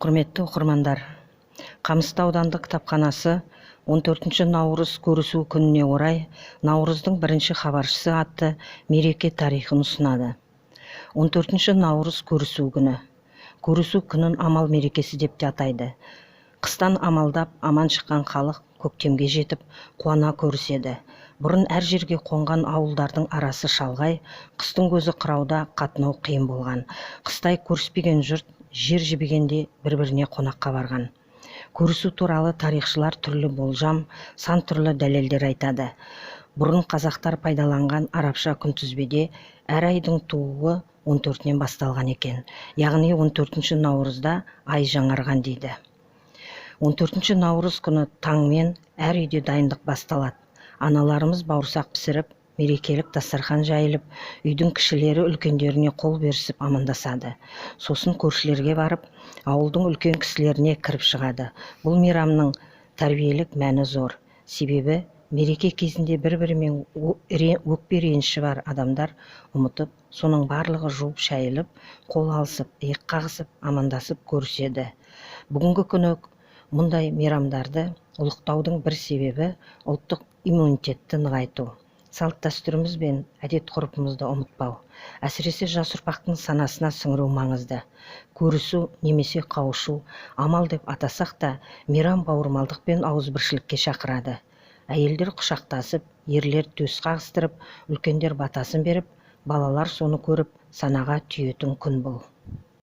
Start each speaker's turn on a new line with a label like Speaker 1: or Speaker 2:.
Speaker 1: Құрметті оқырмандар, Қамысты аудандық кітапханасы 14 наурыз көрісу күніне орай «Наурыздың бірінші хабаршысы» атты мереке тарихын ұсынады. 14 наурыз – көрісу күні. Көрісу күнін амал мерекесі деп те атайды. Қыстан амалдап аман шыққан халық көктемге жетіп, қуана көріседі. Бұрын әр жерге қонған ауылдардың арасы шалғай, қыстың көзі қырауда қатынау қиын болған. Қыстай көріспеген жұрт жер жібігенде бір-біріне қонаққа барған. Көрісу туралы тарихшылар түрлі болжам, сан түрлі дәлелдер айтады. Бұрын қазақтар пайдаланған арабша күнтізбеде әр айдың тууы 14-нен басталған екен. Яғни 14 наурызда ай жаңарған дейді. 14 наурыз күні таңмен әр үйде дайындық басталады. Аналарымыз бауырсақ пісіріп, мерекелік дастархан жайылып, үйдің кішілері үлкендеріне қол берісіп амандасады. Сосын көршілерге барып, ауылдың үлкен кісілеріне кіріп шығады. Бұл мейрамның тәрбиелік мәні зор. Себебі мереке кезінде бір-бірімен өкпе реніші бар адамдар ұмытып, соның барлығы жуып шайылып, қол алысып, иық қағысып, амандасып көріседі. Бүгінгі күні мұндай мейрамдарды ұлықтаудың бір себебі – ұлттық иммунитетті нығайту, салт дәстүріміз бен әдет ғұрпымызды ұмытпау, әсіресе жас ұрпақтың санасына сіңіру маңызды. Көрісу немесе қауышу амал деп атасақ та, мейрам бауырмалдық пен ауызбіршілікке шақырады. Әйелдер құшақтасып, ерлер төс қағыстырып, үлкендер батасын беріп, балалар соны көріп, санаға түйетін күн бұл.